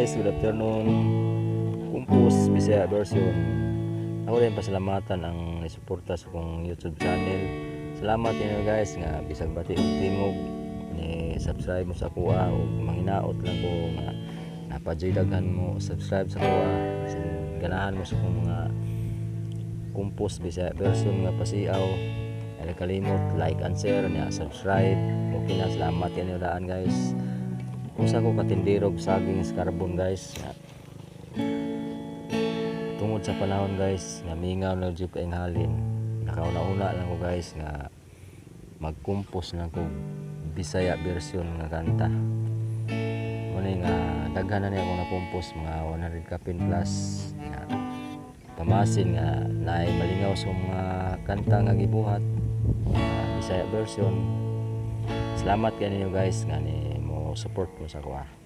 Guys, good afternoon. Kumpos Bisaya version. Ako din pasalamatan ang nisuporta sa akong YouTube channel. Salamat ninyo, guys, nga bisag bati og tingog ni subscribe mo sa akoa ug manghinaot lang ko nga napadyoy daghan mo subscribe sa akoa. Bisan ganahan mo sa akong mga Kumpos Bisaya version nga pasiaw. Ay kalimot like and share niya, subscribe. Okay na, salamat ninyo daan, guys. Usa ko katindirog saging sa carbon, guys, nga tungod sa panahon, guys, nga mingaw na jud kaayong halin, nakauna-una lang ko, guys, nga magkumpos lang ko Bisaya version nga kanta. Mao ni nga daghan na niya akong nakumpos, mga 100 kapin plus, nga pamasin nga naay malingaw sa mga kanta nga gibuhat nga Bisaya version. Salamat kay ninyo, guys, nga ni mo support mo sa akoa.